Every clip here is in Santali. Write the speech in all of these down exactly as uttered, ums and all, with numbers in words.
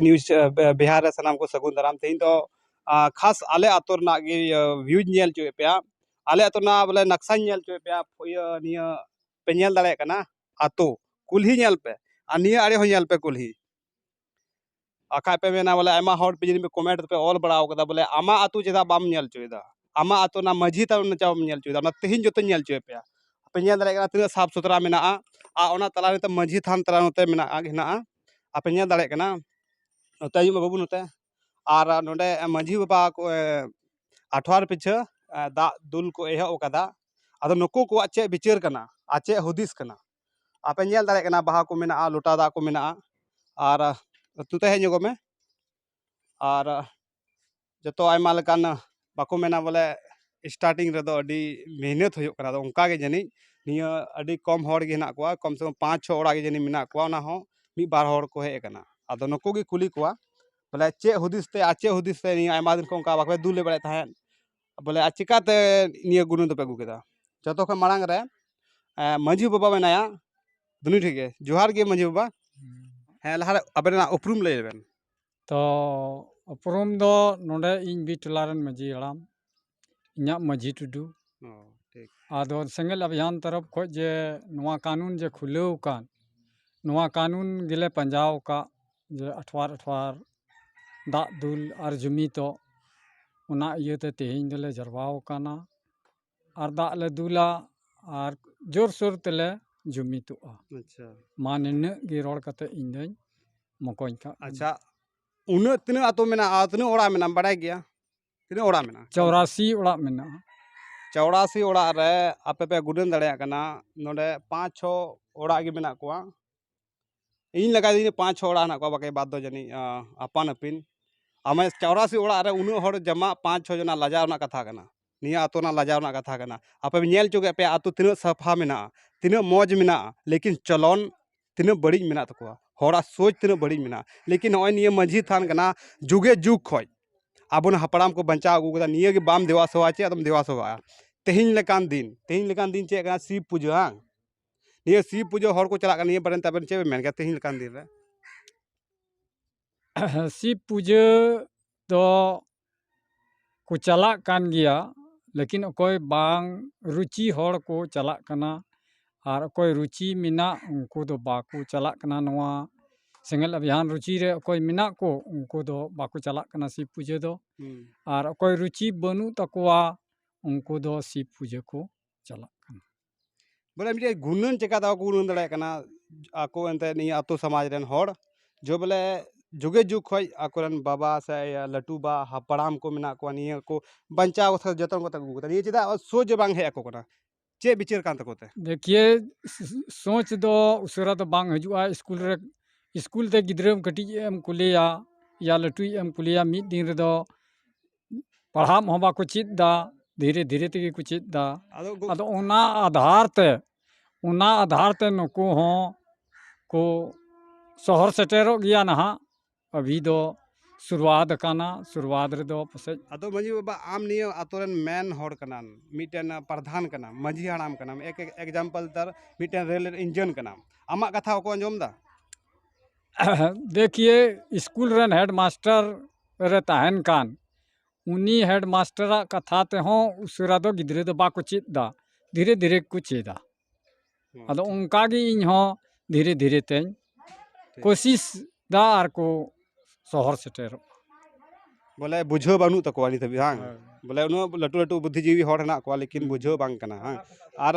ᱱᱤᱭᱩᱡᱽ, ᱮ, ᱵᱮ-, ᱵᱤᱦᱟᱨ ᱨᱮ ᱥᱟᱱᱟᱢ ᱠᱚ ᱥᱟᱹᱜᱩᱱ ᱫᱟᱨᱟᱢ᱾ ᱛᱮᱦᱮᱧ ᱫᱚ, ᱟ, ᱠᱷᱟᱥ ᱟᱞᱮ ᱟᱛᱳ ᱨᱮᱱᱟᱜ ᱜᱮ, ᱤᱭᱟᱹ, ᱵᱷᱤᱭᱩᱧ ᱧᱮᱞ ᱦᱚᱪᱚᱭᱮᱫ ᱯᱮᱭᱟ, ᱟᱞᱮ ᱟᱛᱳ ᱨᱮᱱᱟᱜ ᱵᱚᱞᱮ ᱱᱟᱠᱥᱟᱧ ᱧᱮᱞ ᱦᱚᱪᱚᱭᱮᱫ ᱯᱮᱭᱟ᱾ ᱤᱭᱟᱹ, ᱱᱤᱭᱟᱹ ᱯᱮ ᱧᱮᱞ ᱫᱟᱲᱮᱭᱟᱜ ᱠᱟᱱᱟ ᱟᱛᱳ, ᱠᱩᱞᱦᱤ ᱧᱮᱞ ᱯᱮ, ᱟᱨ ᱱᱤᱭᱟᱹ ᱟᱲᱮ ᱦᱚᱸ ᱧᱮᱞ ᱯᱮ ᱠᱩᱞᱦᱤ᱾ ᱟᱨ ᱠᱷᱟᱡ ᱯᱮ ᱢᱮᱱᱟ ᱵᱚᱞᱮ, ᱟᱭᱢᱟ ᱦᱚᱲ ᱯᱮ ᱡᱟᱹᱱᱤᱡ ᱯᱮ ᱠᱚᱢᱮᱱᱴ ᱨᱮᱯᱮ ᱚᱞ ᱵᱟᱲᱟ ᱟᱠᱟᱫᱟ ᱵᱚᱞᱮ, ᱟᱢᱟᱜ ᱟᱹᱛᱩ ᱪᱮᱫᱟᱜ ᱵᱟᱢ ᱧᱮᱞ ᱦᱚᱪᱚᱭᱮᱫᱟ, ᱟᱢᱟᱜ ᱟᱹᱛᱩ ᱚᱱᱟ ᱢᱟᱹᱡᱷᱤ ᱛᱷᱟᱱ ᱪᱮᱫᱟᱜ ᱵᱟᱢ ᱧᱮᱞ ᱦᱚᱪᱚᱭᱮᱫᱟ? ᱚᱱᱟ ᱛᱮᱦᱮᱧ ᱡᱚᱛᱚᱧ ᱧᱮᱞ ᱦᱚᱪᱚᱭᱮᱫ ᱯᱮᱭᱟ᱾ ᱟᱯᱮ ᱧᱮᱞ ᱫᱟᱲᱮᱭᱟᱜ ᱠᱟᱱᱟ ᱛᱤᱱᱟᱹᱜ ᱥᱟᱯᱷ ᱥᱩᱛᱨᱟ ᱢᱮᱱᱟᱜᱼᱟ, ᱟᱨ ᱚᱱᱟ ᱛᱟᱞᱟ ᱨᱮ ᱢᱟᱹᱡᱷᱤ ᱛᱷᱟᱱ ᱛᱟᱞᱟ ᱱᱚᱛᱮ ᱢᱮᱱᱟᱜᱼᱟ, ᱦᱮᱱᱟᱜᱼᱟ᱾ ᱟᱯᱮ ᱧᱮᱞ ᱫᱟᱲᱮᱭᱟᱜ ᱠᱟᱱᱟ, ᱱᱚᱛᱮ ᱦᱤᱡᱩᱜ ᱢᱮ ᱵᱟᱹᱵᱩ, ᱱᱚᱛᱮ᱾ ᱟᱨ ᱱᱚᱰᱮ ᱢᱟᱹᱡᱷᱤ ᱵᱟᱵᱟ ᱠᱚ, ᱮ, ᱟᱴᱷᱣᱟᱨ ᱯᱤᱪᱷᱟᱹ, ᱮ, ᱫᱟᱜ ᱫᱩᱞ ᱠᱚ ᱮᱦᱚᱵ ᱟᱠᱟᱫᱟ᱾ ᱟᱫᱚ ᱱᱩᱠᱩ ᱠᱚᱣᱟᱜ ᱪᱮᱫ ᱵᱤᱪᱟᱹᱨ ᱠᱟᱱᱟ ᱟᱨ ᱪᱮᱫ ᱦᱩᱫᱤᱥ ᱠᱟᱱᱟ? ᱟᱯᱮ ᱧᱮᱞ ᱫᱟᱲᱮᱭᱟᱜ ᱠᱟᱱᱟ, ᱵᱟᱦᱟ ᱠᱚ ᱢᱮᱱᱟᱜᱼᱟ, ᱞᱚᱴᱟ ᱫᱟᱜ ᱠᱚ ᱢᱮᱱᱟᱜᱼᱟ᱾ ᱟᱨ ᱟᱹᱛᱩ ᱛᱮ ᱦᱮᱡ ᱧᱚᱜᱚᱜ ᱢᱮ᱾ ᱟᱨ ᱡᱚᱛᱚ ᱟᱭᱢᱟ ᱞᱮᱠᱟᱱ, ᱵᱟᱠᱚ ᱢᱮᱱᱟ ᱵᱚᱞᱮ, ᱥᱴᱟᱨᱴᱤᱝ ᱨᱮᱫᱚ ᱟᱹᱰᱤ ᱢᱮᱦᱱᱚᱛ ᱦᱩᱭᱩᱜ ᱠᱟᱱᱟ᱾ ᱟᱫᱚ ᱚᱱᱠᱟ ᱜᱮ ᱡᱟᱹᱱᱤᱡ ᱱᱤᱭᱟᱹ ᱟᱹᱰᱤ ᱠᱚᱢ ᱦᱚᱲ ᱜᱮ ᱦᱮᱱᱟᱜ ᱠᱚᱣᱟ, ᱠᱚᱢ ᱥᱮ ᱠᱚᱢ ᱯᱟᱸᱪ ᱪᱷᱚ ᱚᱲᱟᱜ ᱜᱮ ᱡᱟᱹᱱᱤᱡ ᱢᱮᱱᱟᱜ ᱠᱚᱣᱟ, ᱚᱱᱟ ᱦᱚᱸ ᱢᱤᱫ ᱵᱟᱨ ᱦᱚᱲ ᱠᱚ ᱦᱮᱡ ᱟᱠᱟᱱᱟ᱾ ᱟᱫᱚ ᱱᱩᱠᱩ ᱜᱮ ᱠᱩᱞᱤ ᱠᱚᱣᱟ ᱵᱚᱞᱮ, ᱪᱮᱫ ᱦᱩᱫᱤᱥ ᱛᱮ ᱟᱨ ᱪᱮᱫ ᱦᱩᱫᱤᱥ ᱛᱮ ᱱᱤᱭᱟᱹ ᱟᱭᱢᱟ ᱫᱤᱱ ᱠᱷᱚᱱ ᱚᱱᱠᱟ ᱵᱟᱯᱮ ᱫᱩᱞ ᱵᱟᱲᱟᱭᱮᱫ ᱛᱟᱦᱮᱸᱫ, ᱵᱚᱞᱮ, ᱟᱨ ᱪᱤᱠᱟᱛᱮ ᱱᱤᱭᱟᱹ ᱜᱩᱱᱟᱹ ᱫᱚᱯᱮ ᱟᱹᱜᱩ ᱠᱮᱫᱟ? ᱡᱚᱛᱚ ᱠᱷᱚᱱ ᱢᱟᱲᱟᱝ ᱨᱮ, ᱮ, ᱢᱟᱹᱡᱷᱤ ᱵᱟᱵᱟ ᱢᱮᱱᱟᱭᱟ, ᱫᱩᱱᱤ ᱴᱷᱮᱡ ᱜᱮ᱾ ᱡᱚᱦᱟᱨ ᱜᱮ ᱢᱟᱹᱡᱷᱤ ᱵᱟᱵᱟ᱾ ᱦᱮᱸ, ᱞᱟᱦᱟ ᱨᱮ ᱟᱵᱮᱱᱟᱜ ᱩᱯᱨᱩᱢ ᱞᱟᱹᱭ ᱞᱮᱵᱮᱱ᱾ ᱛᱚ, ᱩᱯᱨᱩᱢ ᱫᱚ ᱱᱚᱰᱮ ᱤᱧ ᱵᱤᱨ ᱴᱚᱞᱟ ᱨᱮᱱ ᱢᱟᱹᱡᱷᱤ ᱦᱟᱲᱟᱢ, ᱤᱧᱟᱹᱜ ᱢᱟᱹᱡᱷᱤ ᱴᱩᱰᱩ᱾ ᱚ, ᱴᱷᱤᱠ᱾ ᱟᱫᱚ ᱥᱮᱸᱜᱮᱞ ᱚᱵᱷᱤᱭᱟᱱ ᱛᱚᱨᱚᱯ ᱠᱷᱚᱡ ᱡᱮ ᱱᱚᱣᱟ ᱠᱟᱹᱱᱩᱱ ᱡᱮ ᱠᱷᱩᱞᱟᱹᱣ ᱟᱠᱟᱱ, ᱱᱚᱣᱟ ᱠᱟᱹᱱᱩᱱ ᱜᱮᱞᱮ ᱯᱟᱸᱡᱟᱣ ᱟᱠᱟᱫ, ᱡᱮ ᱟᱴᱷᱣᱟᱨ ᱟᱴᱷᱣᱟᱨ ᱫᱟᱜ ᱫᱩᱞ ᱟᱨ ᱡᱩᱢᱤᱫᱚᱜ, ᱚᱱᱟ ᱤᱭᱟᱹᱛᱮ ᱛᱮᱦᱮᱧ ᱫᱚᱞᱮ ᱡᱟᱨᱣᱟ ᱟᱠᱟᱱᱟ᱾ ᱟᱨ ᱫᱟᱜ ᱞᱮ ᱫᱩᱞᱟ ᱟᱨ ᱡᱳᱨᱥᱳᱨ ᱛᱮᱞᱮ ᱡᱩᱢᱤᱫᱚᱜᱼᱟ᱾ ᱟᱪᱪᱷᱟ᱾ ᱢᱟ ᱱᱤᱱᱟᱹᱜ ᱜᱮ ᱨᱚᱲ ᱠᱟᱛᱮ ᱤᱧ ᱫᱚᱧ ᱢᱚᱠᱚᱧ ᱠᱟᱜ ᱠᱟᱱᱟ᱾ ᱟᱪᱪᱷᱟ, ᱩᱱᱟᱹᱜ ᱛᱤᱱᱟᱹᱜ ᱟᱛᱳ ᱢᱮᱱᱟᱜᱼᱟ, ᱛᱤᱱᱟᱹᱜ ᱚᱲᱟᱜ ᱢᱮᱱᱟᱜᱼᱟ, ᱵᱟᱲᱟᱭ ᱜᱮᱭᱟ? ᱛᱤᱱᱟᱹᱜ ᱚᱲᱟᱜ ᱢᱮᱱᱟᱜᱼᱟ? ᱪᱚᱣᱨᱟᱥᱤ ᱚᱲᱟᱜ ᱢᱮᱱᱟᱜᱼᱟ᱾ ᱪᱚᱣᱨᱟᱥᱤ ᱚᱲᱟᱜ ᱨᱮ ᱟᱯᱮ ᱯᱮ ᱜᱩᱱᱟᱹᱱ ᱫᱟᱲᱮᱭᱟᱜ ᱠᱟᱱᱟ, ᱱᱚᱰᱮ ᱯᱟᱸᱪ ᱪᱷᱚ ᱚᱲᱟᱜ ᱜᱮ ᱢᱮᱱᱟᱜ ᱠᱚᱣᱟ᱾ ᱤᱧ ᱞᱮᱠᱟ ᱡᱩᱫᱤ ᱯᱟᱸᱪ ᱪᱷᱚ ᱚᱲᱟᱜ ᱦᱮᱱᱟᱜ ᱠᱚᱣᱟ, ᱵᱟᱠᱤ ᱵᱟᱫ ᱫᱚ ᱡᱟᱹᱱᱤᱡ, ᱟ, ᱟᱯᱟᱱ ᱟᱹᱯᱤᱱ᱾ ᱟᱢᱟᱜ ᱪᱚᱣᱨᱟᱥᱤ ᱚᱲᱟᱜ ᱨᱮ ᱩᱱᱟᱹᱜ ᱦᱚᱲ ᱡᱚᱢᱟ, ᱯᱟᱸᱪ ᱪᱷᱚ ᱡᱚᱱᱟᱜ ᱞᱟᱡᱟᱣ ᱨᱮᱱᱟᱜ ᱠᱟᱛᱷᱟ ᱠᱟᱱᱟ᱾ ᱱᱤᱭᱟᱹ ᱟᱛᱳ ᱨᱮᱱᱟᱜ ᱞᱟᱡᱟᱣ ᱨᱮᱱᱟᱜ ᱠᱟᱛᱷᱟ ᱠᱟᱱᱟ᱾ ᱟᱯᱮ ᱯᱮ ᱧᱮᱞ ᱦᱚᱪᱚ ᱠᱮᱫ ᱯᱮᱭᱟ ᱟᱛᱳ ᱛᱤᱱᱟᱹᱜ ᱥᱟᱯᱷᱟ ᱢᱮᱱᱟᱜᱼᱟ, ᱛᱤᱱᱟᱹᱜ ᱢᱚᱡᱽ ᱢᱮᱱᱟᱜᱼᱟ, ᱞᱮᱠᱤᱱ ᱪᱚᱞᱚᱱ ᱛᱤᱱᱟᱹᱜ ᱵᱟᱹᱲᱤᱡ ᱢᱮᱱᱟᱜ ᱛᱟᱠᱚᱣᱟ, ᱦᱚᱲᱟᱜ ᱥᱳᱪ ᱛᱤᱱᱟᱹᱜ ᱵᱟᱹᱲᱤᱡ ᱢᱮᱱᱟᱜᱼᱟ᱾ ᱞᱮᱠᱤᱱ ᱱᱚᱜᱼᱚᱭ ᱱᱤᱭᱟᱹ ᱢᱟᱹᱡᱷᱤ ᱛᱷᱟᱱ ᱠᱟᱱᱟ, ᱡᱩᱜᱮ ᱡᱩᱜᱽ ᱠᱷᱚᱡ ᱟᱵᱚᱨᱮᱱ ᱦᱟᱯᱲᱟᱢ ᱠᱚ ᱵᱟᱧᱪᱟᱣ ᱟᱹᱜᱩ ᱠᱟᱫᱟ, ᱱᱤᱭᱟᱹ ᱜᱮ ᱵᱟᱢ ᱫᱮᱣᱟ ᱥᱮᱵᱟᱭᱟ, ᱪᱮᱫ ᱟᱫᱚᱢ ᱫᱮᱣᱟ ᱥᱮᱵᱟᱜᱼᱟ? ᱛᱮᱦᱮᱧ ᱞᱮᱠᱟᱱ ᱫᱤᱱ, ᱛᱮᱦᱮᱧ ᱞᱮᱠᱟᱱ ᱫᱤᱱ ᱪᱮᱫ ᱠᱟᱱᱟ? ᱥᱤᱵ ᱯᱩᱡᱟᱹ, ᱦᱟᱝ? ᱱᱤᱭᱟᱹ ᱥᱤᱵ ᱯᱩᱡᱟᱹ ᱦᱚᱲ ᱠᱚ ᱪᱟᱞᱟᱜ ᱠᱟᱱᱟ, ᱱᱤᱭᱟᱹ ᱵᱟᱨᱮ ᱛᱮ ᱟᱵᱮᱱ ᱪᱮᱫ ᱵᱮᱱ ᱢᱮᱱ ᱠᱮᱭᱟ ᱛᱮᱦᱮᱧ ᱞᱮᱠᱟᱱ ᱫᱤᱱ ᱨᱮ? ᱥᱤᱵ ᱯᱩᱡᱟᱹ ᱫᱚ ᱠᱚ ᱪᱟᱞᱟᱜ ᱠᱟᱱ ᱜᱮᱭᱟ, ᱞᱮᱠᱤᱱ ᱚᱠᱚᱭ ᱵᱟᱝ ᱨᱩᱪᱤ ᱦᱚᱲ ᱠᱚ ᱪᱟᱞᱟᱜ ᱠᱟᱱᱟ, ᱟᱨ ᱚᱠᱚᱭ ᱨᱩᱪᱤ ᱢᱮᱱᱟᱜ ᱩᱱᱠᱩ ᱫᱚ ᱵᱟᱠᱚ ᱪᱟᱞᱟᱜ ᱠᱟᱱᱟ᱾ ᱱᱚᱣᱟ ᱥᱮᱸᱜᱮᱞ ᱚᱵᱷᱤᱭᱟᱱ ᱨᱩᱪᱤ ᱨᱮ ᱚᱠᱚᱭ ᱢᱮᱱᱟᱜ ᱠᱚ ᱩᱱᱠᱩ ᱫᱚ ᱵᱟᱠᱚ ᱪᱟᱞᱟᱜ ᱠᱟᱱᱟ ᱥᱤᱵ ᱯᱩᱡᱟᱹ ᱫᱚ, ᱦᱩᱸ᱾ ᱟᱨ ᱚᱠᱚᱭ ᱨᱩᱪᱤ ᱵᱟᱹᱱᱩᱜ ᱛᱟᱠᱚᱣᱟ ᱩᱱᱠᱩ ᱫᱚ ᱥᱤᱵ ᱯᱩᱡᱟᱹ ᱠᱚ ᱪᱟᱞᱟᱜ ᱠᱟᱱᱟ᱾ ᱵᱚᱞᱮ ᱢᱤᱫᱴᱮᱡ ᱜᱩᱱᱟᱹᱱ ᱪᱮᱠᱟ ᱫᱚ ᱵᱟᱠᱚ ᱜᱩᱱᱟᱹᱱ ᱫᱟᱲᱮᱭᱟᱜ ᱠᱟᱱᱟ ᱟᱠᱚ ᱮᱱᱛᱮ ᱱᱤᱭᱟᱹ ᱟᱛᱳ ᱥᱚᱢᱟᱡᱽ ᱨᱮᱱ ᱦᱚᱲ, ᱡᱮ ᱵᱚᱞᱮ ᱡᱩᱜᱮ ᱡᱩᱜᱽ ᱠᱷᱚᱡ ᱟᱠᱚᱨᱮᱱ ᱵᱟᱵᱟ ᱥᱮ ᱤᱭᱟᱹ ᱞᱟᱹᱴᱩ ᱵᱟ ᱦᱟᱯᱲᱟᱢ ᱠᱚ ᱢᱮᱱᱟᱜ ᱠᱚᱣᱟ, ᱱᱤᱭᱟᱹ ᱠᱚ ᱵᱟᱧᱪᱟᱣ ᱠᱟᱛᱮ ᱡᱚᱛᱚᱱ ᱠᱟᱛᱮ ᱠᱚ ᱟᱹᱜᱩ ᱠᱟᱫᱟ, ᱱᱤᱭᱟᱹ ᱪᱮᱫᱟᱜ ᱥᱳᱪ ᱵᱟᱝ ᱦᱮᱡ ᱟᱠᱚ ᱠᱟᱱᱟ? ᱪᱮᱫ ᱵᱤᱪᱟᱹᱨ ᱠᱟᱱ ᱛᱟᱠᱚ ᱛᱮ? ᱫᱮᱠᱷᱤᱭᱮ, ᱥ- ᱥᱳᱪ ᱫᱚ ᱩᱥᱟᱹᱨᱟ ᱫᱚ ᱵᱟᱝ ᱦᱤᱡᱩᱜᱼᱟ᱾ ᱥᱠᱩᱞ ᱨᱮ, ᱥᱠᱩᱞ ᱛᱮ ᱜᱤᱫᱽᱨᱟᱹ ᱠᱟᱹᱴᱤᱡ ᱮᱢ ᱠᱩᱞᱮᱭᱟ, ᱭᱟ ᱞᱟᱹᱴᱩᱭᱤᱡ ᱮᱢ ᱠᱩᱞᱮᱭᱟ, ᱢᱤᱫ ᱫᱤᱱ ᱨᱮᱫᱚ ᱯᱟᱲᱦᱟᱜ ᱦᱚᱸ ᱵᱟᱠᱚ ᱪᱮᱫ ᱫᱟ, ᱫᱷᱤᱨᱮ ᱫᱷᱤᱨᱮ ᱛᱮᱜᱮ ᱠᱚ ᱪᱮᱫ ᱫᱟ᱾ ᱟᱫᱚ ᱜᱚ- ᱟᱫᱚ ᱚᱱᱟ ᱟᱫᱷᱟᱨ ᱛᱮ, ᱚᱱᱟ ᱟᱫᱷᱟᱨ ᱛᱮ ᱱᱩᱠᱩ ᱦᱚᱸ ᱠᱚ ᱥᱚᱦᱚᱨ ᱥᱮᱴᱮᱨᱚᱜ ᱜᱮᱭᱟ ᱱᱟᱦᱟᱜ᱾ ᱟᱵᱷᱤ ᱫᱚ ᱥᱩᱨᱩᱣᱟᱛ ᱟᱠᱟᱱᱟ, ᱥᱩᱨᱩᱣᱟᱛ ᱨᱮᱫᱚ ᱯᱟᱥᱮᱡ ᱟᱫᱚ ᱢᱟᱺᱡᱷᱤ ᱵᱟᱵᱟ, ᱟᱢ ᱱᱤᱭᱟᱹ ᱟᱛᱳ ᱨᱮᱱ ᱢᱮᱱ ᱦᱚᱲ ᱠᱟᱱᱟᱢ, ᱢᱤᱫᱴᱮᱱ ᱯᱨᱟᱫᱷᱟᱱ ᱠᱟᱱᱟᱢ, ᱢᱟᱺᱡᱷᱤ ᱦᱟᱲᱟᱢ ᱠᱟᱱᱟᱢ, ᱮᱠ ᱮᱠᱡᱟᱢᱯᱚᱞ ᱛᱟᱨ ᱢᱤᱫᱴᱮᱱ ᱨᱮᱞ ᱤᱧᱡᱤᱱ ᱠᱟᱱᱟᱢ, ᱟᱢᱟᱜ ᱠᱟᱛᱷᱟ ᱵᱟᱠᱚ ᱟᱸᱡᱚᱢ ᱫᱟ? ᱫᱮᱠᱷᱤᱭᱮ, ᱥᱠᱩᱞ ᱨᱮᱱ ᱦᱮᱰᱢᱟᱥᱴᱟᱨ ᱨᱮ ᱛᱟᱦᱮᱱ ᱠᱟᱱ ᱩᱱᱤ ᱦᱮᱰᱢᱟᱥᱴᱟᱨᱟᱜ ᱠᱟᱛᱷᱟ ᱛᱮᱦᱚᱸ ᱩᱥᱟᱹᱨᱟ ᱫᱚ ᱜᱤᱫᱽᱨᱟᱹ ᱫᱚ ᱵᱟᱠᱚ ᱪᱮᱫ ᱫᱟ, ᱫᱷᱤᱨᱮ ᱫᱷᱤᱨᱮ ᱠᱚ ᱪᱮᱫᱟ᱾ ᱟᱫᱚ ᱚᱱᱠᱟ ᱜᱮ ᱤᱧ ᱦᱚᱸ ᱫᱷᱤᱨᱮ ᱫᱷᱤᱨᱮ ᱛᱮᱧ ᱴᱷᱤᱠ᱾ ᱠᱳᱥᱤᱥ ᱫᱟ ᱟᱨ ᱠᱚ ᱥᱚᱦᱚᱨ ᱥᱮᱴᱮᱨᱚᱜ᱾ ᱵᱚᱞᱮ ᱵᱩᱡᱷᱟᱹᱣ ᱵᱟᱹᱱᱩᱜ ᱛᱟᱠᱚᱣᱟ ᱱᱤᱛ ᱦᱟᱹᱵᱤᱡ, ᱵᱟᱝ? ᱵᱚᱞᱮ ᱩᱱᱟᱹᱜ ᱞᱟᱹᱴᱩ ᱞᱟᱹᱴᱩ ᱵᱩᱫᱽᱫᱷᱤᱡᱤᱵᱤ ᱦᱚᱲ ᱦᱮᱱᱟᱜ ᱠᱚᱣᱟ, ᱞᱮᱠᱤᱱ ᱵᱩᱡᱷᱟᱹᱣ ᱵᱟᱝ ᱠᱟᱱᱟ, ᱵᱟᱝ? ᱟᱨ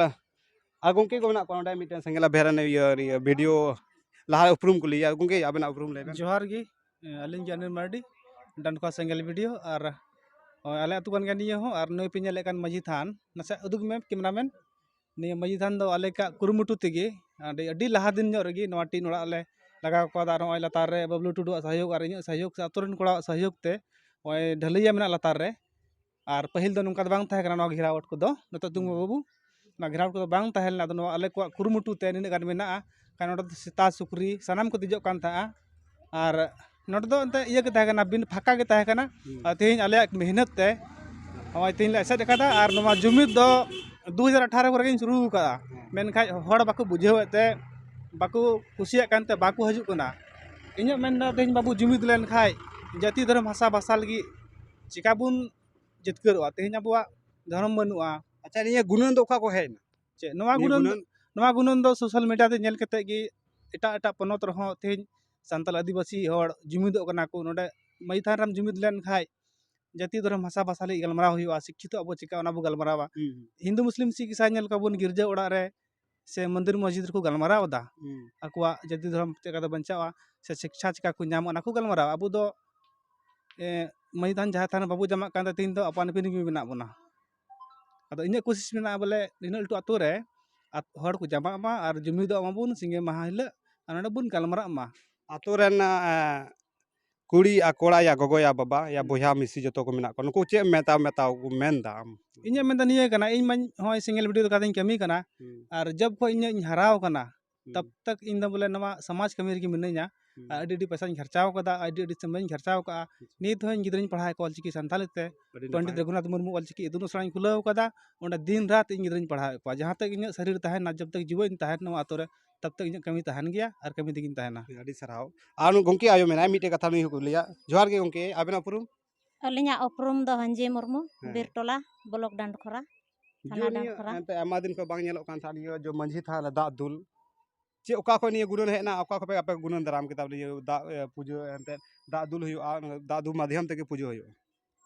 ᱟᱨ ᱜᱚᱢᱠᱮ ᱠᱚ ᱢᱮᱱᱟᱜ ᱠᱚᱣᱟ ᱱᱚᱰᱮ, ᱢᱤᱫᱴᱮᱱ ᱥᱮᱸᱜᱮᱞ ᱟᱵᱷᱮᱨᱟᱱ ᱤᱭᱟᱹ ᱤᱭᱟᱹ ᱵᱷᱤᱰᱤᱭᱳ ᱞᱟᱦᱟ ᱨᱮ ᱩᱯᱨᱩᱢ ᱠᱚ ᱞᱟᱹᱭᱟ᱾ ᱜᱚᱢᱠᱮ, ᱟᱵᱮᱱᱟᱜ ᱩᱯᱨᱩᱢ ᱞᱟᱹᱭ ᱵᱮᱱ᱾ ᱡᱚᱦᱟᱨ ᱜᱮ, ᱟᱹᱞᱤᱧ ᱜᱮ ᱚᱱᱤᱞ ᱢᱟᱨᱰᱤ, ᱰᱟᱱᱰᱠᱷᱟ ᱥᱮᱸᱜᱮᱞ ᱵᱷᱤᱰᱤᱭᱳ᱾ ᱟᱨ ᱱᱚᱜᱼᱚᱭ ᱟᱞᱮ ᱟᱹᱛᱩ ᱠᱟᱱ ᱜᱮᱭᱟ ᱱᱤᱭᱟᱹ ᱦᱚᱸ᱾ ᱟᱨ ᱱᱩᱭ ᱯᱮ ᱧᱮᱞᱮᱫ ᱠᱟᱱ ᱢᱟᱹᱡᱷᱤ ᱛᱷᱟᱱ, ᱱᱟᱥᱮ ᱩᱫᱩᱜᱽ ᱢᱮ ᱠᱮᱢᱮᱨᱟᱢᱮᱱ᱾ ᱱᱤᱭᱟᱹ ᱢᱟᱹᱡᱷᱤ ᱛᱷᱟᱱ ᱫᱚ ᱟᱞᱮ ᱠᱚᱣᱟᱜ ᱠᱩᱨᱩᱢᱩᱴᱩ ᱛᱮᱜᱮ ᱟᱹᱰᱤ ᱟᱹᱰᱤ ᱞᱟᱦᱟ ᱫᱤᱱ ᱧᱚᱜ ᱨᱮᱜᱮ ᱱᱚᱣᱟ ᱴᱤᱱ ᱚᱲᱟᱜ ᱞᱮ ᱞᱟᱜᱟᱣ ᱠᱟᱣᱫᱟ᱾ ᱟᱨ ᱱᱚᱜᱼᱚᱭ ᱞᱟᱛᱟᱨ ᱨᱮ ᱵᱟᱹᱵᱞᱩ ᱴᱩᱰᱩᱣᱟᱜ ᱥᱚᱦᱭᱳᱜᱽ ᱟᱨ ᱤᱧᱟᱹᱜ ᱥᱚᱦᱭᱳᱜᱽ ᱥᱮ ᱟᱹᱛᱩ ᱨᱮᱱ ᱠᱚᱲᱟᱣᱟᱜ ᱥᱚᱦᱭᱳᱜᱽ ᱛᱮ ᱱᱚᱜᱼᱚᱭ ᱰᱷᱟᱹᱞᱟᱹᱭᱟ ᱢᱮᱱᱟᱜ ᱞᱟᱛᱟᱨ ᱨᱮ᱾ ᱟᱨ ᱯᱟᱹᱦᱤᱞ ᱫᱚ ᱱᱚᱝᱠᱟ ᱫᱚ ᱵᱟᱝ ᱛᱟᱦᱮᱸ ᱠᱟᱱᱟ ᱱᱚᱣᱟ ᱜᱷᱮᱨᱟᱣ ᱠᱚᱫᱚ, ᱱᱤᱛᱚᱜ ᱛᱤᱸᱜᱩ ᱵᱟᱹᱵᱩ, ᱚᱱᱟ ᱜᱷᱮᱨᱟᱣ ᱠᱚᱫᱚ ᱵᱟᱝ ᱛᱟᱦᱮᱸ ᱞᱮᱱᱟ᱾ ᱟᱫᱚ ᱱᱚᱣᱟ ᱟᱞᱮ ᱠᱚᱣᱟᱜ ᱠᱩᱨᱩᱢᱩᱴᱩ ᱛᱮ ᱱᱤᱱᱟᱹᱜ ᱜᱟᱱ ᱢᱮᱱᱟᱜᱼᱟ᱾ ᱠᱷᱟᱱ ᱱᱚᱰᱮ ᱫᱚ ᱥᱮᱛᱟ, ᱥᱩᱠᱨᱤ ᱥᱟᱱᱟᱢ ᱠᱚ ᱫᱮᱡᱚᱜ ᱠᱟᱱ ᱛᱟᱦᱮᱸᱜᱼᱟ᱾ ᱟᱨ ᱱᱚᱰᱮ ᱫᱚ ᱮᱱᱛᱮ ᱤᱭᱟᱹ ᱜᱮ ᱛᱟᱦᱮᱸ ᱠᱟᱱᱟ, ᱵᱤᱱ ᱯᱷᱟᱸᱠᱟ ᱜᱮ ᱛᱟᱦᱮᱸ ᱠᱟᱱᱟ᱾ ᱟᱨ ᱛᱮᱦᱮᱧ ᱟᱞᱮᱭᱟᱜ ᱢᱮᱦᱱᱚᱛ ᱛᱮ ᱱᱚᱜᱼᱚᱭ ᱛᱮᱦᱮᱧ ᱞᱮ ᱮᱥᱮᱫ ᱟᱠᱟᱫᱟ᱾ ᱟᱨ ᱱᱚᱣᱟ ᱡᱩᱢᱤᱫ ᱫᱚ ᱫᱩ ᱦᱟᱡᱟᱨ ᱟᱴᱷᱟᱨᱚ ᱠᱚᱨᱮ ᱜᱤᱧ ᱥᱩᱨᱩ ᱟᱠᱟᱫᱼᱟ, ᱢᱮᱱᱠᱷᱟᱱ ᱦᱚᱲ ᱵᱟᱠᱚ ᱵᱩᱡᱷᱟᱹᱣᱮᱫ ᱛᱮ, ᱵᱟᱠᱚ ᱠᱩᱥᱤᱭᱟᱜ ᱠᱟᱱᱛᱮ ᱵᱟᱠᱚ ᱦᱤᱡᱩᱜ ᱠᱟᱱᱟ᱾ ᱤᱧᱟᱹᱜ ᱢᱮᱱ ᱫᱚ ᱛᱮᱦᱮᱧ ᱵᱟᱵᱚ ᱡᱩᱢᱤᱫ ᱞᱮᱱ ᱠᱷᱟᱡ ᱡᱟᱹᱛᱤ ᱫᱷᱚᱨᱚᱢ ᱵᱷᱟᱥᱟ ᱵᱷᱟᱥᱟ ᱞᱟᱹᱜᱤᱫ ᱪᱤᱠᱟ ᱵᱚᱱ ᱡᱤᱛᱠᱟᱹᱨᱚᱜᱼᱟ? ᱛᱮᱦᱮᱧ ᱟᱵᱚᱣᱟᱜ ᱫᱷᱚᱨᱚᱢ ᱵᱟᱹᱱᱩᱜᱼᱟ᱾ ᱟᱪᱪᱷᱟ, ᱱᱤᱭᱟᱹ ᱜᱩᱱᱟᱹᱱ ᱫᱚ ᱚᱠᱟ ᱠᱚ ᱦᱮᱡ ᱮᱱᱟ? ᱪᱮᱫ ᱱᱚᱣᱟ ᱱᱤᱭᱟᱹ ᱜᱩᱱᱟᱹᱱ ᱫᱚ, ᱜᱩᱱᱟᱹᱱ? ᱱᱚᱣᱟ ᱜᱩᱱᱟᱹᱱ ᱫᱚ ᱥᱳᱥᱟᱞ ᱢᱤᱰᱤᱭᱟ ᱛᱮ ᱧᱮᱞ ᱠᱟᱛᱮ ᱜᱮ ᱮᱴᱟᱜ ᱮᱴᱟᱜ ᱯᱚᱱᱚᱛ ᱨᱮᱦᱚᱸ ᱛᱮᱦᱮᱧ ᱥᱟᱱᱛᱟᱲ ᱟᱹᱫᱤᱵᱟᱹᱥᱤ ᱦᱚᱲ ᱡᱩᱢᱤᱫᱚᱜ ᱠᱟᱱᱟ ᱠᱚ᱾ ᱱᱚᱰᱮ ᱢᱟᱹᱭ ᱛᱷᱟᱱ ᱨᱮᱢ ᱡᱩᱢᱤᱫ ᱞᱮᱱ ᱠᱷᱟᱡ ᱡᱟᱹᱛᱤ ᱫᱷᱚᱨᱚᱢ ᱵᱷᱟᱥᱟ ᱵᱷᱟᱥᱟ ᱞᱟᱹᱜᱤᱫ ᱜᱟᱞᱢᱟᱨᱟᱣ ᱦᱩᱭᱩᱜᱼᱟ, ᱥᱤᱠᱠᱷᱤᱛᱚ ᱟᱵᱚ ᱪᱤᱠᱟ ᱚᱱᱟ ᱵᱚ ᱜᱟᱞᱢᱟᱨᱟᱣᱟ᱾ ᱦᱩᱸ, ᱦᱩᱸ᱾ ᱦᱤᱱᱫᱩ ᱢᱩᱥᱞᱤᱢ ᱥᱤᱠᱷ ᱤᱥᱟᱭ ᱧᱮᱞ ᱠᱚᱣᱟ ᱵᱚᱱ ᱜᱤᱨᱡᱟᱹ ᱚᱲᱟᱜ ᱨᱮ ᱥᱮ ᱢᱚᱱᱫᱤᱨ ᱢᱚᱥᱡᱤᱫ ᱨᱮᱠᱚ ᱜᱟᱞᱢᱟᱨᱟᱣ ᱮᱫᱟ, ᱦᱩᱸ᱾ ᱟᱠᱚᱣᱟᱜ ᱡᱟᱹᱛᱤ ᱫᱷᱚᱨᱚᱢ ᱪᱮᱫ ᱞᱮᱠᱟ ᱛᱮ ᱵᱟᱧᱪᱟᱜᱼᱟ ᱥᱮ ᱥᱤᱠᱪᱷᱟ ᱪᱤᱠᱟ ᱠᱚ ᱧᱟᱢᱟ, ᱚᱱᱟ ᱠᱚ ᱜᱟᱞᱢᱟᱨᱟᱣᱟ᱾ ᱟᱵᱚ ᱫᱚ, ᱮ, ᱢᱟᱹᱭ ᱛᱷᱟᱱ ᱡᱟᱦᱮᱨ ᱛᱷᱟᱱ ᱨᱮ ᱵᱟᱵᱚ ᱡᱟᱢᱟᱜ ᱠᱟᱱ ᱛᱮ ᱛᱮᱦᱮᱧ ᱫᱚ ᱟᱯᱟᱱ ᱟᱹᱯᱤᱱ ᱜᱮ ᱢᱮᱱᱟᱜ ᱵᱚᱱᱟ᱾ ᱟᱫᱚ ᱤᱧᱟᱹᱜ ᱠᱩᱥᱤᱥ ᱢᱮᱱᱟᱜᱼᱟ ᱵᱚᱞᱮ ᱱᱤᱱᱟᱹᱜ ᱞᱟᱹᱴᱩ ᱟᱛᱳ ᱨᱮ ᱟᱛ-, ᱦᱚᱲ ᱠᱚ ᱡᱟᱢᱟᱜ ᱢᱟ ᱟᱨ ᱡᱩᱢᱤᱫᱚᱜ ᱢᱟᱵᱚᱱ ᱥᱤᱸᱜᱮ ᱢᱟᱦᱟ ᱦᱤᱞᱳᱜ ᱟᱨ ᱱᱚᱰᱮ ᱵᱚᱱ ᱜᱟᱞᱢᱟᱨᱟᱜ ᱢᱟ᱾ ᱟᱛᱳ ᱨᱮᱱ, ᱮ, ᱠᱩᱲᱤ ᱟᱨ ᱠᱚᱲᱟ ᱭᱟ ᱜᱚᱜᱚ ᱭᱟ ᱵᱟᱵᱟ ᱭᱟ ᱦᱩᱸ᱾ ᱵᱚᱭᱦᱟ ᱢᱤᱥᱤ ᱡᱚᱛᱚ ᱠᱚ ᱢᱮᱱᱟᱜ ᱠᱚᱣᱟ, ᱱᱩᱠᱩ ᱪᱮᱫ ᱮᱢ ᱢᱮᱛᱟ, ᱢᱮᱛᱟ ᱠᱚ ᱢᱮᱱ ᱫᱟ ᱟᱢ? ᱤᱧᱟᱹᱜ ᱢᱮᱱ ᱫᱚ ᱱᱤᱭᱟᱹ ᱠᱟᱱᱟ, ᱤᱧ ᱢᱟᱧ ᱦᱚᱸᱜᱼᱚᱭ ᱥᱮᱸᱜᱮᱞ ᱵᱷᱤᱰᱤᱭᱳ ᱞᱮᱠᱟᱛᱤᱧ ᱠᱟᱹᱢᱤ ᱠᱟᱱᱟ ᱦᱩᱸ᱾ ᱟᱨ ᱡᱚᱵ ᱠᱷᱚᱡ ᱤᱧᱟᱹᱜ ᱤᱧ ᱦᱟᱨᱟᱣ ᱠᱟᱱᱟ ᱦᱩᱸ᱾ ᱛᱟᱵ ᱛᱟᱠ ᱤᱧ ᱫᱚ ᱵᱚᱞᱮ ᱱᱚᱣᱟ ᱥᱚᱢᱟᱡᱽ ᱠᱟᱹᱢᱤ ᱨᱮᱜᱮ ᱢᱤᱱᱟᱹᱧᱟ᱾ ᱦᱩᱸ᱾ ᱟᱨ ᱟᱹᱰᱤ ᱟᱹᱰᱤ ᱯᱚᱭᱥᱟᱧ ᱠᱷᱚᱨᱪᱟᱣ ᱠᱟᱫᱟ, ᱟᱹᱰᱤ ᱟᱹᱰᱤ ᱥᱚᱢᱚᱭᱤᱧ ᱠᱷᱚᱨᱪᱟᱣ ᱠᱟᱜᱼᱟ᱾ ᱟᱪᱪᱷᱟ᱾ ᱱᱤᱛ ᱦᱚᱸ ᱤᱧ ᱜᱤᱫᱽᱨᱟᱹᱧ ᱯᱟᱲᱦᱟᱣᱮᱫ ᱠᱚᱣᱟ ᱚᱞᱪᱤᱠᱤ ᱥᱟᱱᱛᱟᱲᱤ ᱛᱮ᱾ ᱟᱹᱰᱤ ᱯᱚᱱᱰᱤᱛ ᱱᱟᱯᱟᱭ᱾ ᱨᱚᱜᱷᱩᱱᱟᱛᱷ ᱢᱩᱨᱢᱩ ᱚᱞᱪᱤᱠᱤ ᱤᱛᱩᱱ ᱟᱥᱲᱟᱧ ᱠᱷᱩᱞᱟᱹᱣ ᱠᱟᱫᱟ, ᱚᱸᱰᱮ ᱫᱤᱱ ᱨᱟᱛ ᱤᱧ ᱜᱤᱫᱽᱨᱟᱹᱧ ᱯᱟᱲᱦᱟᱣᱮᱫ ᱠᱚᱣᱟ᱾ ᱡᱟᱦᱟᱸ ᱛᱮ ᱤᱧᱟᱹᱜ ᱥᱟᱹᱨᱤᱨ ᱛᱟᱦᱮᱱᱟ, ᱡᱚᱵ ᱛᱟᱠ ᱡᱤᱣᱟᱹᱧ ᱛᱟᱦᱮᱱ ᱱᱚᱣᱟ ᱟᱛᱳ ᱨᱮ, ᱛᱟᱵ ᱛᱟᱠ ᱤᱧᱟᱹᱜ ᱠᱟᱹᱢᱤ ᱛᱟᱦᱮᱱ ᱜᱮᱭᱟ ᱟᱨ ᱠᱟᱹᱢᱤ ᱛᱮᱜᱤᱧ ᱛᱟᱦᱮᱱᱟ᱾ ᱦᱮᱸ, ᱟᱹᱰᱤ ᱥᱟᱨᱦᱟᱣ᱾ ᱟᱨ ᱜᱚᱢᱠᱮ ᱟᱭᱳ ᱢᱮᱱᱟᱭᱟ, ᱢᱤᱫᱴᱮᱡ ᱠᱟᱛᱷᱟ ᱱᱩᱭ ᱦᱚᱸᱠᱚ ᱞᱟᱹᱭᱟ᱾ ᱡᱚᱦᱟᱨ ᱜᱮ ᱜᱚᱢᱠᱮ, ᱟᱵᱮᱱᱟᱜ ᱩᱯᱨᱩᱢ? ᱟᱹᱞᱤᱧᱟᱜ ᱩᱯᱨᱩᱢ ᱫᱚ ᱦᱟᱹᱧᱡᱤ ᱢᱩᱨᱢᱩ, ᱦᱮᱸ᱾ ᱵᱤᱨᱴᱚᱞᱟ, ᱵᱞᱚᱠ ᱰᱟᱱᱰᱠᱷᱚᱨᱟ, ᱛᱷᱟᱱᱟ ᱡᱩ ᱱᱤᱭᱟᱹ ᱰᱟᱱᱰᱠᱷᱚᱨᱟ᱾ ᱮᱱᱛᱮ ᱟᱭᱢᱟ ᱫᱤᱱ ᱠᱷᱚᱱ ᱵᱟᱝ ᱧᱮᱞᱚᱜ ᱠᱟᱱ ᱛᱟᱦᱮᱸᱫ, ᱱᱤᱭᱟᱹ ᱡᱚ ᱢᱟᱹᱡᱷᱤ ᱛᱷᱟᱱ ᱨᱮ ᱫᱟᱜ ᱫᱩᱞ, ᱪᱮᱫ, ᱚᱠᱟ ᱠᱷᱚᱱ ᱱᱤᱭᱟᱹ ᱜᱩᱱᱟᱹᱱ ᱦᱮᱡ ᱮᱱᱟ? ᱚᱠᱟ ᱠᱷᱚᱱ ᱯᱮ, ᱟᱯᱮ ᱜᱩᱱᱟᱹᱱ ᱫᱟᱨᱟᱢ ᱠᱮᱫᱟ ᱵᱚᱞᱮ ᱱᱤᱭᱟᱹ ᱫᱟᱜ, ᱮ, ᱯᱩᱡᱟᱹ ᱮᱱᱛᱮ ᱫᱟᱜ ᱫᱩᱞ ᱦᱩᱭᱩᱜᱼᱟ, ᱫᱟᱜ ᱫᱩᱞ ᱢᱟᱫᱽᱫᱷᱚᱢ ᱛᱮᱜᱮ ᱯᱩᱡᱟᱹ ᱦᱩᱭᱩᱜᱼᱟ?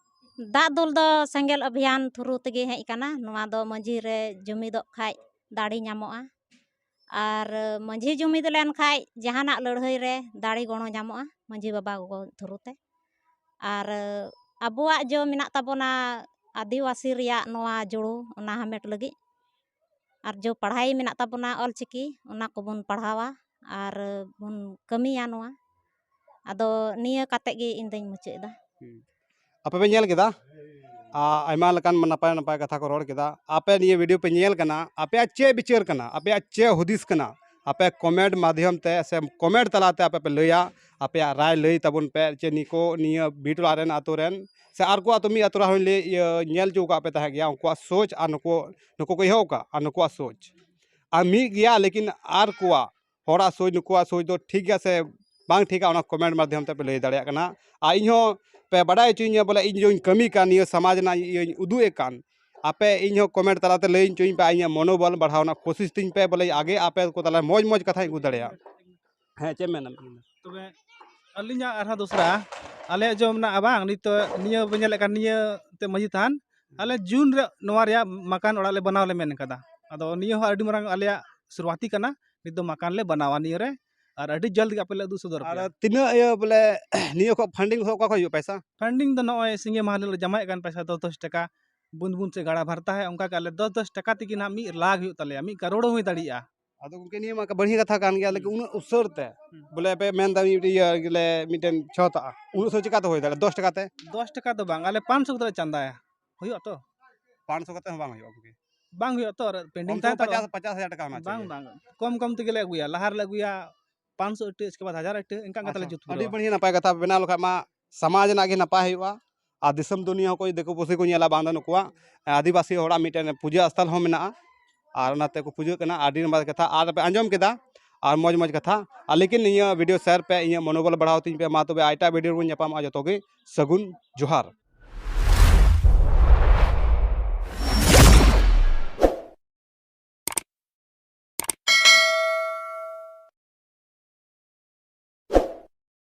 ᱫᱟᱜ ᱫᱩᱞ ᱫᱚ ᱥᱮᱸᱜᱮᱞ ᱚᱵᱷᱤᱭᱟᱱ ᱛᱷᱨᱩ ᱛᱮᱜᱮ ᱦᱮᱡ ᱠᱟᱱᱟ᱾ ᱱᱚᱣᱟ ᱫᱚ ᱢᱟᱹᱡᱷᱤ ᱨᱮ ᱡᱩᱢᱤᱫᱚᱜ ᱠᱷᱟᱡ ᱫᱟᱲᱮ ᱧᱟᱢᱚᱜᱼᱟ᱾ ᱟᱨ ᱢᱟᱹᱡᱷᱤ ᱡᱩᱢᱤᱫ ᱞᱮᱱ ᱠᱷᱟᱡ ᱡᱟᱦᱟᱱᱟᱜ ᱞᱟᱹᱲᱦᱟᱹᱭ ᱨᱮ ᱫᱟᱲᱮ ᱜᱚᱲᱚ ᱧᱟᱢᱚᱜᱼᱟ ᱢᱟᱹᱡᱷᱤ ᱵᱟᱵᱟ ᱜᱚᱜᱚ ᱛᱷᱨᱩ ᱛᱮ᱾ ᱟᱨ ᱟᱵᱚᱣᱟᱜ ᱡᱚ ᱢᱮᱱᱟᱜ ᱛᱟᱵᱚᱱᱟ ᱟᱹᱫᱤᱵᱟᱹᱥᱤ ᱨᱮᱭᱟᱜ ᱱᱚᱣᱟ ᱡᱩᱲᱩ, ᱚᱱᱟ ᱦᱟᱢᱮᱴ ᱞᱟᱹᱜᱤᱫ᱾ ᱟᱨ ᱡᱚ ᱯᱟᱲᱦᱟᱣ ᱢᱮᱱᱟᱜ ᱛᱟᱵᱚᱱᱟ ᱚᱞᱪᱤᱠᱤ, ᱚᱱᱟ ᱠᱚᱵᱚᱱ ᱯᱟᱲᱦᱟᱣᱟ ᱟᱨ ᱵᱚᱱ ᱠᱟᱹᱢᱤᱭᱟ ᱱᱚᱣᱟ᱾ ᱟᱫᱚ ᱱᱤᱭᱟᱹ ᱠᱟᱛᱮ ᱜᱮ ᱤᱧ ᱫᱚᱧ ᱢᱩᱪᱟᱹᱫ ᱮᱫᱟ᱾ ᱦᱩᱸ᱾ ᱟᱯᱮ ᱯᱮ ᱧᱮᱞ ᱠᱮᱫᱟ? ᱟ, ᱟᱭᱢᱟ ᱞᱮᱠᱟᱱ ᱱᱟᱯᱟᱭ ᱱᱟᱯᱟᱭ ᱠᱟᱛᱷᱟ ᱠᱚ ᱨᱚᱲ ᱠᱮᱫᱟ᱾ ᱟᱯᱮ ᱱᱤᱭᱟᱹ ᱵᱷᱤᱰᱤᱭᱳ ᱯᱮ ᱧᱮᱞ ᱠᱟᱱᱟ, ᱟᱯᱮᱭᱟᱜ ᱪᱮᱫ ᱵᱤᱪᱟᱹᱨ ᱠᱟᱱᱟ? ᱟᱯᱮᱭᱟᱜ ᱪᱮᱫ ᱦᱩᱫᱤᱥ ᱠᱟᱱᱟ? ᱟᱯᱮ ᱠᱚᱢᱮᱱᱴ ᱢᱟᱫᱽᱫᱷᱚᱢ ᱛᱮ ᱥᱮ ᱠᱚᱢᱮᱱᱴ ᱛᱟᱞᱟᱛᱮ ᱟᱯᱮ ᱯᱮ ᱞᱟᱹᱭᱟ, ᱟᱯᱮᱭᱟᱜ ᱨᱟᱭ ᱞᱟᱹᱭ ᱛᱟᱵᱚᱱ ᱯᱮ, ᱡᱮ ᱱᱤᱠᱚ ᱱᱤᱭᱟᱹ ᱵᱤᱴ ᱚᱲᱟᱜ ᱨᱮᱱ ᱟᱛᱳ ᱨᱮᱱ ᱥᱮ ᱟᱨ ᱠᱚ ᱟᱛᱳ, ᱢᱤᱫ ᱟᱛᱳ ᱨᱮ ᱦᱚᱸᱧ ᱞᱟᱹᱭ, ᱤᱭᱟᱹ, ᱧᱮᱞ ᱦᱚᱪᱚ ᱟᱠᱟᱫ ᱯᱮ ᱛᱟᱦᱮᱸ ᱜᱮᱭᱟ, ᱩᱱᱠᱩᱣᱟᱜ ᱥᱳᱪ ᱟᱨ ᱱᱩᱠᱩ, ᱱᱩᱠᱩ ᱠᱚ ᱮᱦᱚᱵ ᱟᱠᱟᱫ ᱟᱨ ᱱᱩᱠᱩᱣᱟᱜ ᱥᱳᱪ ᱟᱨ ᱢᱤᱫ ᱜᱮᱭᱟ, ᱞᱮᱠᱤᱱ ᱟᱨ ᱠᱚᱣᱟᱜ ᱦᱚᱲᱟᱜ ᱥᱳᱪ, ᱱᱩᱠᱩᱣᱟᱜ ᱥᱳᱪ ᱫᱚ ᱴᱷᱤᱠ ᱜᱮᱭᱟ ᱥᱮ ᱵᱟᱝ ᱴᱷᱤᱠᱟ, ᱚᱱᱟ ᱠᱚᱢᱮᱱᱴ ᱢᱟᱫᱽᱫᱷᱚᱢ ᱛᱮ ᱯᱮ ᱞᱟᱹᱭ ᱫᱟᱲᱮᱭᱟᱜ ᱠᱟᱱᱟ᱾ ᱟᱨ ᱤᱧ ᱦᱚᱸ ᱯᱮ ᱵᱟᱰᱟᱭ ᱦᱚᱪᱚᱧᱟ ᱵᱚᱞᱮ ᱤᱧ ᱡᱮᱧ ᱠᱟᱹᱢᱤ ᱠᱟᱱ, ᱱᱤᱭᱟᱹ ᱥᱚᱢᱟᱡᱽ ᱨᱮᱱᱟᱜ ᱤᱭᱟᱹᱧ ᱩᱫᱩᱜ ᱮᱫ ᱠᱟᱱ, ᱟᱯᱮ ᱤᱧ ᱦᱚᱸ ᱠᱚᱢᱮᱱᱴ ᱛᱟᱞᱟᱛᱮ ᱞᱟᱹᱭ ᱦᱚᱪᱚᱧ ᱯᱮ, ᱤᱧᱟᱹᱜ ᱢᱚᱱᱳᱵᱚᱞ ᱵᱟᱲᱦᱟᱣ ᱨᱮᱱᱟᱜ ᱠᱳᱥᱤᱥ ᱛᱤᱧ ᱯᱮ, ᱵᱚᱞᱮ ᱟᱜᱮ ᱟᱯᱮ ᱠᱚ ᱛᱟᱞᱟ ᱢᱚᱡᱽ ᱢᱚᱡᱽ ᱠᱟᱛᱷᱟᱧ ᱟᱹᱜᱩ ᱫᱟᱲᱮᱭᱟᱜ᱾ ᱦᱮᱸ, ᱪᱮᱫ ᱮᱢ ᱢᱮᱱᱟ? ᱛᱚᱵᱮ ᱟᱹᱞᱤᱧᱟᱜ ᱟᱨᱦᱚᱸ ᱫᱚᱥᱨᱟ, ᱟᱞᱮᱭᱟᱜ ᱡᱚ ᱢᱮᱱᱟᱜᱼᱟ ᱵᱟᱝ, ᱱᱤᱛᱚᱜ ᱱᱤᱭᱟᱹ ᱵᱮᱱ ᱧᱮᱞᱮᱫ ᱠᱟᱱ, ᱱᱤᱭᱟᱹ ᱛᱮ ᱢᱟᱹᱡᱷᱤ ᱛᱷᱟᱱ, ᱟᱞᱮ ᱡᱩᱱ ᱨᱮ ᱱᱚᱣᱟ ᱨᱮᱭᱟᱜ ᱢᱟᱠᱟᱱ ᱚᱲᱟᱜ ᱞᱮ ᱵᱮᱱᱟᱣ ᱞᱮ ᱢᱮᱱ ᱠᱟᱫᱟ᱾ ᱟᱫᱚ ᱱᱤᱭᱟᱹ ᱦᱚᱸ ᱟᱹᱰᱤ ᱢᱟᱨᱟᱝ ᱟᱞᱮᱭᱟᱜ ᱥᱩᱨᱩᱣᱟᱛᱤ ᱠᱟᱱᱟ᱾ ᱱᱤᱛ ᱫᱚ ᱢᱟᱠᱟᱱ ᱞᱮ ᱵᱮᱱᱟᱣᱟ ᱱᱤᱭᱟᱹ ᱨᱮ, ᱟᱨ ᱟᱹᱰᱤ ᱡᱚᱞᱫ ᱜᱮ ᱟᱯᱮ ᱞᱮ ᱩᱫᱩᱜ ᱥᱚᱫᱚᱨ ᱟᱨ ᱯᱮᱭᱟ᱾ ᱛᱤᱱᱟᱹᱜ ᱤᱭᱟᱹ ᱵᱚᱞᱮ ᱱᱤᱭᱟᱹ ᱠᱷᱚᱱ ᱯᱷᱟᱱᱰᱤᱝ ᱠᱚ ᱚᱠᱟ ᱠᱷᱚᱱ ᱦᱩᱭᱩᱜᱼᱟ ᱯᱚᱭᱥᱟ? ᱯᱷᱟᱱᱰᱤᱝ ᱫᱚ ᱱᱚᱜᱼᱚᱭ ᱥᱤᱸᱜᱮ ᱢᱟᱦᱟ ᱦᱤᱞᱳᱜ ᱞᱮ ᱡᱟᱢᱟᱭᱮᱫ ᱠᱟᱱ ᱯᱚᱭᱥᱟ ᱫᱚᱥ ᱫᱚᱥ ᱴᱟᱠᱟ, ᱵᱩᱸᱫ ᱵᱩᱸᱫ ᱥᱮ ᱜᱟᱰᱟ ᱵᱷᱟᱨᱛᱟ ᱦᱮ, ᱚᱱᱠᱟ ᱜᱮ ᱟᱞᱮ ᱫᱚᱥ ᱫᱚᱥ ᱴᱟᱠᱟ ᱛᱮᱜᱮ ᱱᱟᱦᱟᱜ ᱢᱤᱫ ᱞᱟᱠᱷ ᱦᱩᱭᱩᱜ ᱛᱟᱞᱮᱭᱟ, ᱢᱤᱫ ᱠᱟᱨᱳᱲ ᱦᱚᱸ ᱦᱩᱭ ᱫᱟᱲᱮᱭᱟᱜᱼᱟ᱾ ᱟᱫᱚ ᱜᱚᱢᱠᱮ, ᱱᱤᱭᱟᱹ ᱢᱟ ᱵᱟᱹᱲᱦᱤ ᱠᱟᱛᱷᱟ ᱠᱟᱱ ᱜᱮᱭᱟ, ᱞᱮᱠᱤᱱ ᱦᱩᱸ᱾ ᱩᱱᱟᱹᱜ ᱩᱥᱟᱹᱨ ᱛᱮ ᱦᱩᱸ᱾ ᱵᱚᱞᱮ ᱯᱮ ᱢᱮᱱ ᱮᱫᱟ ᱢᱤᱫᱴᱤᱡ ᱤᱭᱟᱹ ᱜᱮᱞᱮ ᱢᱤᱫᱴᱮᱱ ᱪᱷᱚᱛᱟᱜᱼᱟ, ᱩᱱᱟᱹᱜ ᱩᱥᱟᱹᱨ ᱪᱤᱠᱟᱹᱛᱮ ᱦᱩᱭ ᱫᱟᱲᱮᱭᱟᱜᱼᱟ ᱫᱚᱥ ᱴᱟᱠᱟ ᱛᱮ? ᱫᱚᱥ ᱴᱟᱠᱟ ᱫᱚ ᱵᱟᱝ, ᱟᱞᱮ ᱯᱟᱸᱪᱥᱚ ᱠᱟᱛᱮ ᱞᱮ ᱪᱟᱸᱫᱟᱭᱟ, ᱦᱩᱭᱩᱜᱼᱟ ᱛᱚ? ᱯᱟᱸᱪᱥᱚ ᱠᱟᱛᱮ ᱦᱚᱸ ᱵᱟᱝ ᱦᱩᱭᱩᱜᱼᱟ ᱜᱚᱢᱠᱮ? ᱵᱟᱝ ᱦᱩᱭᱩᱜᱼᱟ ᱛᱚ, ᱟᱨ ᱯᱮᱱᱰᱤᱝ ᱠᱚᱢ ᱥᱮ ᱛᱟᱦᱮᱱ ᱠᱚᱢ ᱛᱟᱞᱮᱭᱟ᱾ ᱯᱚᱪᱟᱥ, ᱯᱚᱪᱟᱥ ᱦᱟᱡᱟᱨ ᱴᱟᱠᱟ ᱦᱚᱱᱟ ᱵᱟᱝ, ᱪᱟᱦᱤᱭᱮ᱾ ᱵᱟᱝ, ᱠᱚᱢ ᱠᱚᱢ ᱛᱮᱜᱮ ᱞᱮ ᱟᱹᱜᱩᱭᱟ, ᱞᱟᱦᱟ ᱨᱮᱞᱮ ᱟᱹᱜᱩᱭᱟ ᱯᱟᱸᱪᱥᱚ ᱤᱴᱟᱹ, ᱤᱥᱠᱮ ᱵᱟᱫ ᱦᱟᱡᱟᱨ ᱤᱴᱟᱹ, ᱤᱱᱠᱟ ᱠᱟᱛᱮ ᱞᱮ ᱟᱪᱪᱷᱟ, ᱡᱩᱛ ᱟᱹᱰᱤ ᱯᱩᱨᱟᱹᱣᱟ᱾ ᱵᱟᱹᱲᱦᱤᱭᱟᱹ ᱱᱟᱯᱟᱭ ᱠᱟᱛᱷᱟ ᱵᱮᱱᱟᱣ ᱞᱮᱠᱷᱟᱱ ᱢᱟ ᱥᱚᱢᱟᱡᱽ ᱨᱮᱱᱟᱜ ᱜᱮ ᱱᱟᱯᱟᱭ ᱦᱩᱭᱩᱜᱼᱟ, ᱟᱨ ᱫᱤᱥᱚᱢ ᱫᱩᱱᱤᱭᱟᱹ ᱦᱚᱸ ᱠᱚ ᱫᱤᱠᱩ ᱯᱩᱥᱤ ᱠᱚ ᱧᱮᱞᱟ, ᱵᱟᱝ ᱫᱚ ᱱᱩᱠᱩᱣᱟᱜ ᱟᱹᱫᱤᱵᱟᱹᱥᱤ ᱦᱚᱲᱟᱜ ᱢᱤᱫᱴᱮᱱ ᱯᱩᱡᱟᱹ ᱥᱛᱷᱚᱞ ᱦᱚᱸ ᱢᱮᱱᱟᱜᱼᱟ, ᱟᱨ ᱚᱱᱟᱛᱮ ᱠᱚ ᱯᱩᱡᱟᱹᱜ ᱠᱟᱱᱟ᱾ ᱟᱹᱰᱤ ᱱᱟᱯᱟᱭ ᱠᱟᱛᱷᱟ, ᱟᱨ ᱯᱮ ᱟᱸᱡᱚᱢ ᱠᱮᱫᱟ, ᱟᱨ ᱢᱚᱡᱽ ᱢᱚᱡᱽ ᱠᱟᱛᱷᱟ, ᱟᱨ ᱞᱮᱠᱤᱱ ᱱᱤᱭᱟᱹ ᱵᱷᱤᱰᱤᱭᱳ ᱥᱮᱭᱟᱨ ᱯᱮ, ᱤᱧᱟᱹᱜ ᱢᱚᱱᱳᱵᱚᱞ ᱵᱟᱲᱦᱟᱣ ᱛᱤᱧ ᱯᱮ᱾ ᱢᱟ ᱛᱚᱵᱮ ᱮᱴᱟᱜ ᱵᱷᱤᱰᱤᱭᱳ ᱨᱮᱵᱚᱱ ᱧᱟᱯᱟᱢᱚᱜᱼᱟ, ᱡᱚᱛᱚ ᱜᱮ ᱥᱟᱹᱜᱩᱱ ᱡᱚᱦᱟᱨ᱾